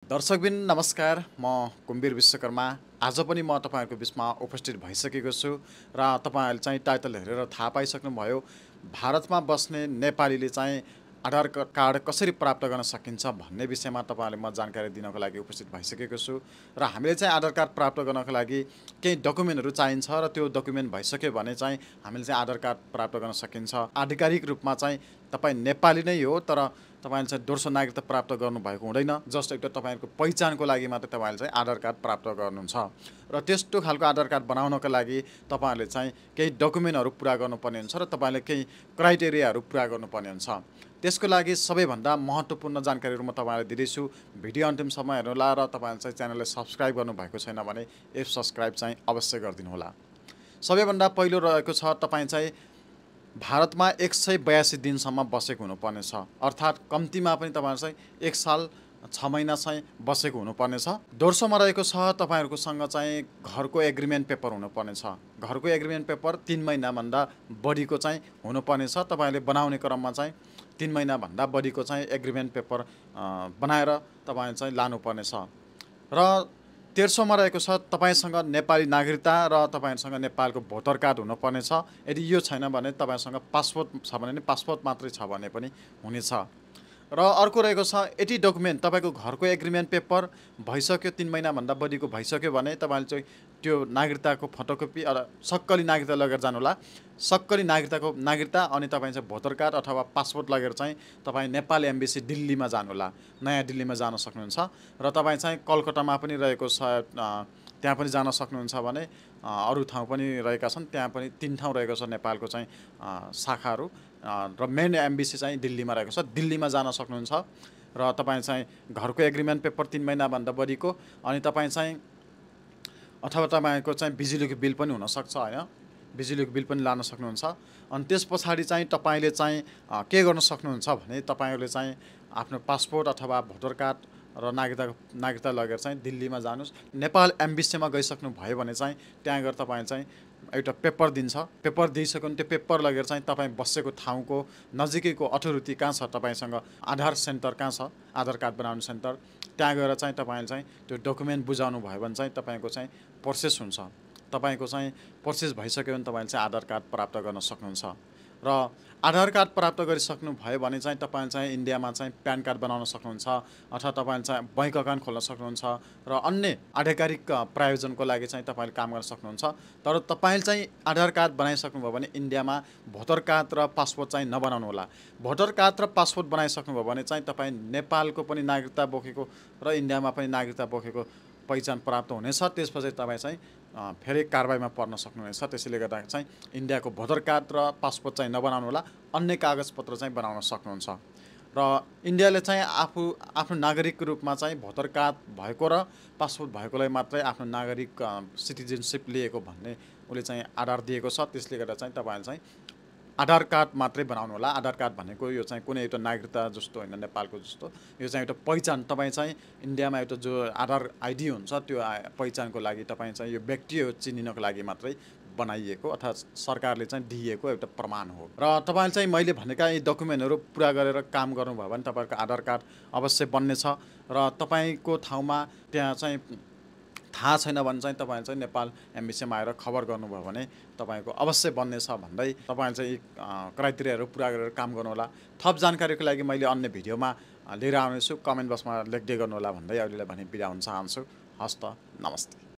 दर्शकबिन नमस्कार। म कुम्बीर विश्वकर्मा आज पनि म तपाईँहरूको बिचमा उपस्थित भइसकेको छु र तपाईँहरूले चाहिँ टाइटल हेरेर थाहा पाइसक्नुभयो। भारतमा बस्ने नेपालीले चाहिँ आधार कार्ड कसरी प्राप्त गर्न सकिन्छ भन्ने विषयमा तपाईँहरूलाई म जानकारी दिनको लागि उपस्थित भइसकेको छु। र हामीले चाहिँ आधार कार्ड प्राप्त गर्नको लागि केही डकुमेन्टहरू चाहिन्छ र त्यो डकुमेन्ट भइसक्यो भने चाहिँ हामीले चाहिँ आधार कार्ड प्राप्त गर्न सकिन्छ। आधिकारिक रूपमा चाहिँ तपाईँ नेपाली नै हो, तर तपाईँले चाहिँ दोस्रो नागरिकता प्राप्त गर्नुभएको हुँदैन। जस्ट एउटा तपाईँहरूको पहिचानको लागि मात्रै तपाईँले चाहिँ आधार कार्ड प्राप्त गर्नुहुन्छ। र त्यस्तो खालको आधार कार्ड बनाउनको लागि तपाईँहरूले चाहिँ केही डकुमेन्टहरू पुरा गर्नुपर्ने हुन्छ र तपाईँले केही क्राइटेरियाहरू पुरा गर्नुपर्ने हुन्छ। त्यसको लागि सबैभन्दा महत्त्वपूर्ण जानकारीहरू म तपाईँलाई दिँदैछु। भिडियो अन्तिमसम्म हेर्नुहोला र तपाईँले चाहिँ च्यानललाई सब्सक्राइब गर्नुभएको छैन भने सब्सक्राइब चाहिँ अवश्य गरिदिनुहोला। सबैभन्दा पहिलो रहेको छ तपाईँ चाहिँ भारतमा 182 दिनसम्म बसेको हुनुपर्ने छ। अर्थात् कम्तीमा पनि तपाईँहरू चाहिँ 1 साल 6 महिना चाहिँ बसेको हुनुपर्ने छ। दोस्रोमा रहेको छ तपाईँहरूकोसँग चाहिँ घरको एग्रिमेन्ट पेपर हुनुपर्ने छ। घरको एग्रिमेन्ट पेपर 3 महिनाभन्दा बढीको चाहिँ हुनुपर्ने छ। तपाईँले बनाउने क्रममा चाहिँ 3 महिनाभन्दा बढीको चाहिँ एग्रिमेन्ट पेपर बनाएर तपाईँले चाहिँ लानुपर्ने छ। र तेस्रोमा रहेको छ तपाईँसँग नेपाली नागरिकता र तपाईँसँग नेपालको भोटर कार्ड हुनुपर्ने छ। यदि यो छैन भने तपाईँसँग पासपोर्ट छ भने नि पासपोर्ट मात्रै छ भने पनि हुनेछ। र अर्को रहेको छ यदि डकुमेन्ट तपाईँको घरको एग्रिमेन्ट पेपर भइसक्यो, 3 महिनाभन्दा बढीको भइसक्यो भने तपाईँले चाहिँ त्यो नागरिकताको फोटोकपी सक्कली नागरिकता लगेर जानुहोला। सक्कली नागरिकता अनि तपाईँ चाहिँ भोटर कार्ड अथवा पासपोर्ट लगेर चाहिँ तपाईँ नेपाल एम्बेसी दिल्लीमा जानुहोला। नयाँ दिल्लीमा जान सक्नुहुन्छ। र तपाईँ चाहिँ कलकत्तामा पनि रहेको छ, त्यहाँ पनि जान सक्नुहुन्छ भने अरू ठाउँ पनि रहेका छन्, त्यहाँ पनि 3 ठाउँ रहेको छ नेपालको चाहिँ शाखाहरू। र मेन एम्बेसी चाहिँ दिल्लीमा रहेको छ, दिल्लीमा जान सक्नुहुन्छ। र तपाईँ चाहिँ घरको एग्रिमेन्ट पेपर 3 महिनाभन्दा बढीको अनि तपाईँ चाहिँ अथवा तपाईँको चाहिँ बिजुलीको बिल पनि हुनसक्छ होइन, बिजुलीको बिल पनि लान सक्नुहुन्छ। अनि त्यस पछाडि चाहिँ तपाईँले चाहिँ के गर्न सक्नुहुन्छ भने तपाईँहरूले चाहिँ आफ्नो पासपोर्ट अथवा भोटर कार्ड र नागरिकता लगेर चाहिँ दिल्लीमा जानुहोस्। नेपाल एम्बेसीमा गइसक्नु भयो भने चाहिँ त्यहाँ गएर तपाईँ चाहिँ एउटा पेपर दिन्छ। पेपर दिइसक्यो भने त्यो पेपर लगेर चाहिँ तपाईँ बसेको ठाउँको नजिकैको अथोरिटी कहाँ छ, तपाईँसँग आधार सेन्टर कहाँ छ, आधार कार्ड बनाउने सेन्टर, त्यहाँ गएर चाहिँ तपाईँले चाहिँ त्यो डकुमेन्ट बुझाउनु भयो भने चाहिँ तपाईँको चाहिँ प्रोसेस हुन्छ। तपाईँको चाहिँ प्रोसेस भइसक्यो भने तपाईँले चाहिँ आधार कार्ड प्राप्त गर्न सक्नुहुन्छ। र आधार कार्ड प्राप्त गरिसक्नु भयो भने चाहिँ तपाईँ चाहिँ इन्डियामा चाहिँ प्यान कार्ड बनाउन सक्नुहुन्छ अथवा तपाईँले चाहिँ बैंक अकाउन्ट खोल्न सक्नुहुन्छ र अन्य आधिकारिक प्रयोजनको लागि चाहिँ तपाईँले काम गर्न सक्नुहुन्छ। तर तपाईँले चाहिँ आधार कार्ड बनाइसक्नुभयो भने इन्डियामा भोटर कार्ड र पासपोर्ट चाहिँ नबनाउनु होला। भोटर कार्ड र पासपोर्ट बनाइसक्नुभयो भने चाहिँ तपाईँ नेपालको पनि नागरिकता बोकेको र इन्डियामा पनि नागरिकता बोकेको पहिचान प्राप्त हुनेछ। त्यसपछि तपाईँ चाहिँ फेरि कारबाहीमा पर्न सक्नुहुनेछ। त्यसैले गर्दा चाहिँ इन्डियाको भोटर कार्ड र पासपोर्ट चाहिँ नबनाउनु होला, अन्य कागजपत्र चाहिँ बनाउन सक्नुहुन्छ। र इन्डियाले चाहिँ आफ्नो नागरिकको रूपमा चाहिँ भोटर कार्ड भएको र पासपोर्ट भएकोलाई मात्रै आफ्नो नागरिक सिटिजनसिप लिएको भन्ने उसले चाहिँ आधार दिएको छ। त्यसले गर्दा चाहिँ तपाईँले चाहिँ आधार कार्ड मात्रै बनाउनु होला। आधार कार्ड भनेको यो चाहिँ कुनै एउटा नागरिकता जस्तो होइन, नेपालको जस्तो। यो चाहिँ एउटा पहिचान, तपाईँ चाहिँ इन्डियामा एउटा जो आधार आइडी हुन्छ त्यो पहिचानको लागि तपाईँ चाहिँ यो व्यक्ति हो चिनिनको लागि मात्रै बनाइएको अथवा सरकारले चाहिँ दिएको एउटा प्रमाण हो। र तपाईँले चाहिँ मैले भनेका यी डकुमेन्टहरू पुरा गरेर काम गर्नुभयो भने तपाईँको आधार कार्ड अवश्य बन्नेछ। र तपाईँको ठाउँमा त्यहाँ चाहिँ थाहा छैन भने चाहिँ तपाईँ चाहिँ नेपाल एम्बेसीमा आएर खबर गर्नुभयो भने तपाईँको अवश्य बन्नेछ भन्दै तपाईँले चाहिँ क्राइटेरियाहरू पुरा गरेर काम गर्नुहोला। थप जानकारीको लागि मैले अन्य भिडियोमा लिएर आउनेछु। कमेन्ट बक्समा लेख्दै गर्नुहोला भन्दै अहिलेलाई भने बिदा हुन चाहन्छु। हस्त, नमस्ते।